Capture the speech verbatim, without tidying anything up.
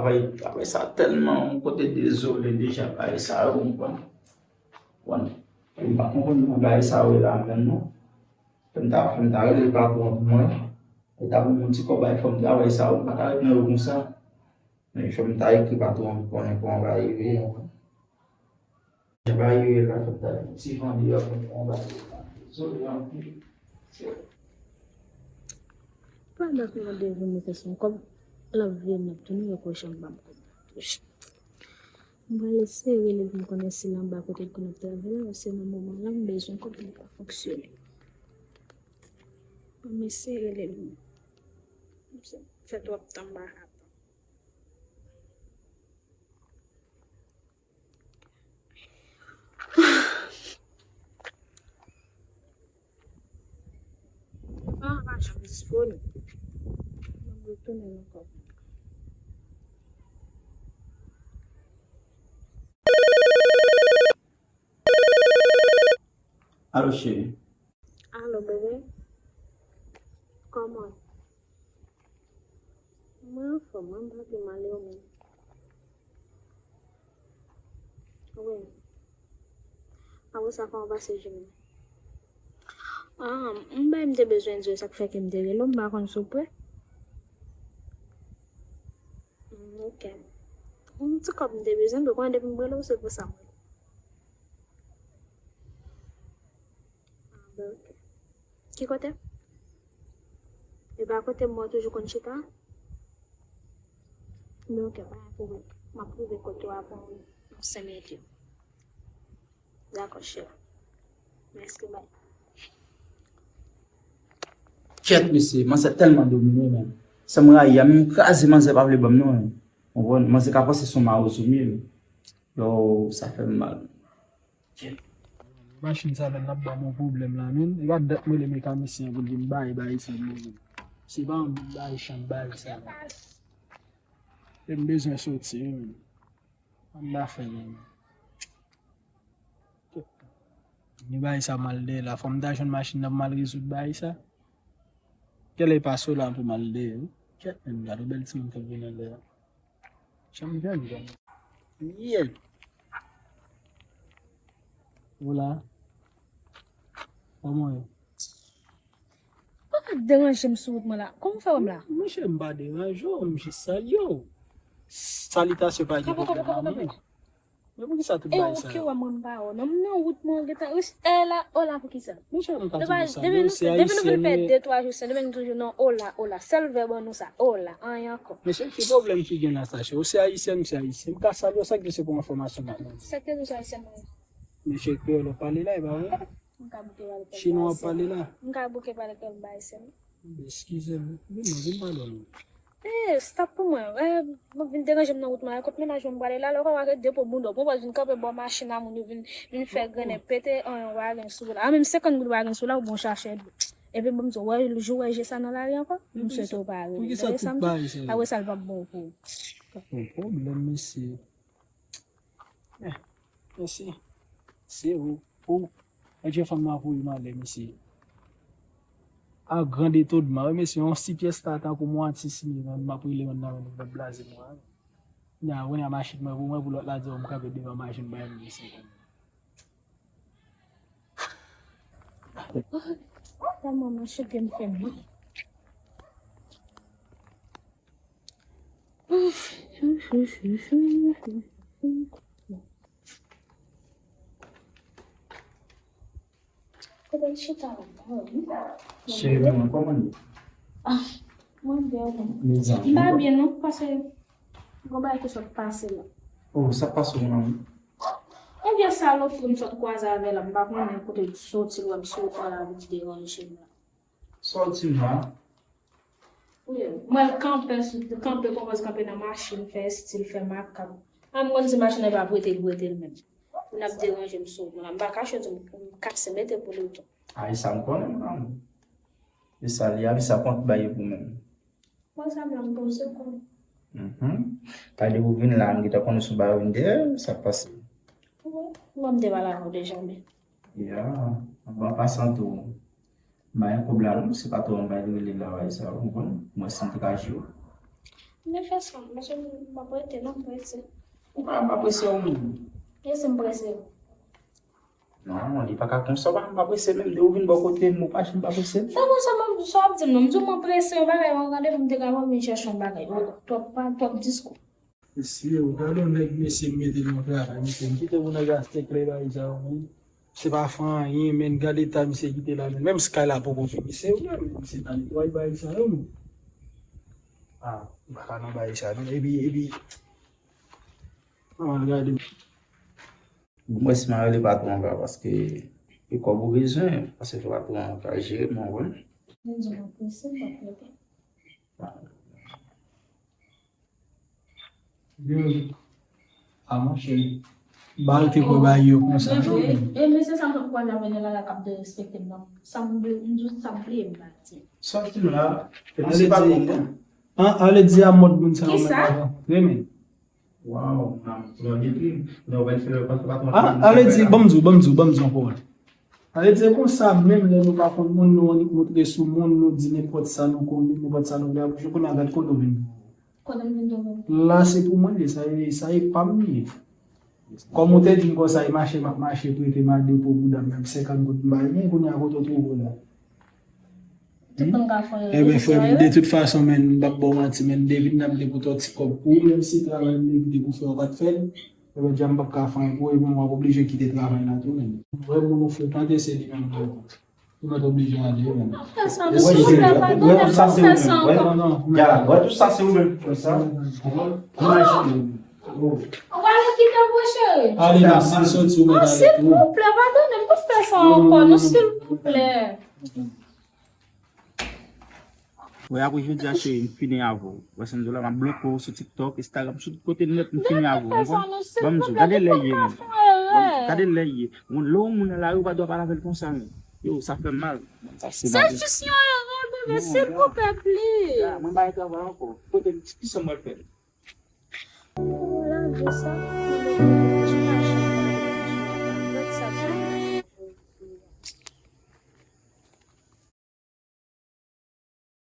Travay, travay sa tèlman yon kote dezole deja, bagay sa yo, ou konprann? Konprann? Ou pa konprann nan bagay sa yo la menm non. Fè m ta, fè m ta rele patwon pou mwen. Li ta ban m yon ti kòb bay fò m travay sa yo, m pa ka ret nan yo konsa. Men fò m ta ekri patwon pou konnen kòman bagay yo ye. Jan bagay yo ye la, fò m ta ekri ti van deyò pou konnen kòman bagay yo ye. Dezole anpil. Pa dakò mande vin mete son kòb, l ap vin, l ap tounen reproche m pa m kòb. M pral eseye rele l pou m konnen si l anba kote l konn ap travay la, paske nan moman la, m bezwen kòb li pa fonksyone. M eseye rele l. M fè twòp tan m pa ka tann. Telefòn an pa janm disponib. Mwen retounen ankò. Alo, cheri. Alo, bebe. Kòman? Mwen anfòm, mwen pa pi mal, e ou menm? Wi. Apre sa, kòman w pase jounen? Ah, m bay m te bezwen di w, sa k fè ke m te rele w, m pa konn si w prè. Mm, ok. Yon ti kòb m te bezwen, m te konnen depi m rele w, se pou sa m rele w. Ah, ben, ok. Ki kote? E pa kote m wè w toujou konn chita? Men ok, pa gen pwoblèm. M ap rive kote w avan yon senk minit yo. Dakò, cheri. Mèsi, bay. Kèt, mesye, manzè tèlman domine, men. Sa m rayi a, menm kraze manzè pa vle ban m, non, men. Ou konprann? Manzè ka panse se yon mawozo m ye, men. Yo, sa fè m mal. Machin sa menm, l ap ban m yon pwoblèm la, menm. E pa dat m rele mekanisyen pou l vin bay, bay sa, menm. Se pa yon bay chanm bay sa, menm. E m bezwen soti, wi, menm. Ann ba fè, menm. Ni bay sa mal de la. Fò m ta jwenn machin nan pou m al rezoud bay sa. Kèlè pa sou la pou mal de, wi. Kèt, menm, gade yon bèl timoun k ap vin anlè a. Janm jwenn, janm. Yeah. Hola. Kòman w ye? Ou pa deranje m sou wout mwen la. Kòman w fè wè m la? Monchè, m pa deranje w, m jis salye w. Salitasyon pa gen pwoblèm nan men. Men poukisa tout bagay sa yo? E ou ki wè mwen m pa wè w? Non, m nan wout mwen, ou gentan res-, e la, hola poukisa? Monchè, m pa toujou salye w, se ayisyen nou ye. Depi nou vin fè de twa jou, se depi nou toujou nan hola, hola. Sèl vèb an nou sa, hola, anyen ankò. Mesye, ki pwoblèm ki gen la sa, cheri? Ou se ayisyen, m se ayisyen. M ka salye w, sa k di se pou enfòmasyon m ap mande. Sa k te di w se ayisyen mwen ye? Mesye, kreyòl w ap pale la, e pa vre? M ka bouke pale kreyòl. Chinwa w ap pale la? M ka bouke pale kreyòl bay sèl. Eskize m. Vin non, vin pale non. Eh, stop pou mwen. Eh, mwen vin deranje m nan wout mwen la. Kot mennaj mwen prale la, lè w ka wè depo bounda w. Mwen pral vin kanpe bò machin la, moun yo vin, vin fè grennen, pete anyen wagen sou la. A, menm senkant goud wagen sou la, ou bon chache dlo. Epi bon, m di w, wè, jou wè je sa nan lari ankò. M swete w pa rele. Tande sa m di? Apre sa, l p ap bon pou ou. Yon pwoblèm, mesye. Eh, mesye. Se ou. Ou. Mwen tchè fanm nan voye m ale, mesye. A grand etodman, wi, mesye, yon ti pyès la tankou m yon atis li, m ap rele moun nan, m ap blaze mwen. Nya, kounye a machin mwen pou mwen, pou lòt la di w m kanpe devan machin mwen, m di se konn. Tèlman mache ke m fè mal. Kote l chita la? Cheri mwen, kòman l ye? Ah, mwen byen, wi. Mezanmi. M pa byen non, paske gon bagay ki sot pase la. Oh, sa pase w menm? Ebyen, salopri m sot kwaze avè l la, m pa konnen kote l soti, l wè m sou wout mwen la, vin deranje m la. Sa w di m la? Wi, m wè l kanpe, kanpe, kòmanse kanpe nan machin, fè estil, fè makak. A, m konn si machin nan pa prete l, prete l menm. Moun ap deranje m sou wout mwen la. M pa kache w di m, m kase mete pou li tou. A, e sa m konnen, mwen. E sa li ap, e sa kont bagay pou mwen. Mwen sa m la, m poze kò m. Mhm. Gade ou vin la, m gentan konnen sou bagay ou vin dèyè, sa k pase? Wi, mwen m te pale avè w deja, men. Ya, anvan pasan tou. M pa gen kòb la non, se pa twò m bay rele la bay sa, ou konprann? Mwen si m te ka jwe. Men fè sa, paske m pa prete non, m prese. Ou pa m pa prese ou menm. E si m prese? Non, li pa ka konsa, ou pa m pa prese menm. De ou vin bò kote m, ou pa janm pa prese m. Sa konsa, m, sa w ap di m non, m di w mwen prese yon bagay, yon randevou m te ka pran vin chèche yon bagay. Twòp, twòp diskou. Mesye, ou gade yon nèg, mesye, m mete l nan travay, mesye, m kite pou nèg achte kle bagay sa yo, men. Se pa fè anyen, men gade eta misye kite la, men menm sky la poko fini. Se ou menm, misye ta netwaye bagay sa yo, men. Ah, ou pa ka nan bagay sa, non. Epi, epi, mwen gade. Mwen si m a rele patwon an ka, paske e kòb ou bezwen, paske fò patwon an ka jere, mwen konn. Mwen di mwen prese, mwen prete. Yo, a monchè, bal te kwè bay yo konsa, non, men. E mesye sa m t ap kwaze avè l la, la k ap derespekte m nan. Sa m vle, m di w sa m vle, m pa di. Sòti m la, epi se pa kontan. An, ale di a mòd moun sa yo menm avan. Renmen. Waw, m ap pran depi. Non, w pral fè, w pral fè patwon. Ah, ale di, ban m di w, ban m di w, ban m di w yon pawòl. Ale di, se konsa, menm lè nou pa konn moun, nou annik montre sou moun, nou di nenpòt sa nou konnen, nenpòt sa nou vle, apre kounye a gad kote w vin. Kote m vin tonbe? La se pou mwen, sa e, sa e pa m li ye. Kòm ou te di m konsa, e mache m ap mache, prete m a depo bouda m, menm senkant goud m bay, men kounye a kote w twouve w la? Tout moun ka fè yon... Ebyen, frè m, de tout fason, men, m p ap ba w manti, men, depi n ap depote yon ti kòb pou ou, menm si travay m te kite pou fè, ou pa t fè l, ebyen, dja m p ap ka fè anyen pou ou, ebyen, w ap oblije kite travay la tou, men. Vrè moun ou fou, tande se li menm, non. Ou mèt oblije ale, men. Pa fè sa, non, silvouplè, padone m, pa fè sa ankò. Ya, wè, tout sa se ou menm ki fè sa. Konprann? Imajine. Ou pral kite m, monchè. Ale, non, si l soti, ou mèt ale tou. Silvouplè, padone m, pa fè sa ankò, non, silvouplè. Wè, apre jodi a, cheri, m fini avè w. Wè sa m di w la, m ap bloke w sou TikTok, Instagram, sou tout kote nèt, m fini avè w, ou konprann? Ban m di w, gade lè ye, menm. Gade lè ye. Bon, lè yon moun nan lari, ou pa dwe pale avè l konsa, menm. Yo, sa fè m mal. Sa se jis yon erè, bebe, silvouplè, please. Mwen pa gen travay ankò. Kote m, kisa m pral fè? Ou lave sa.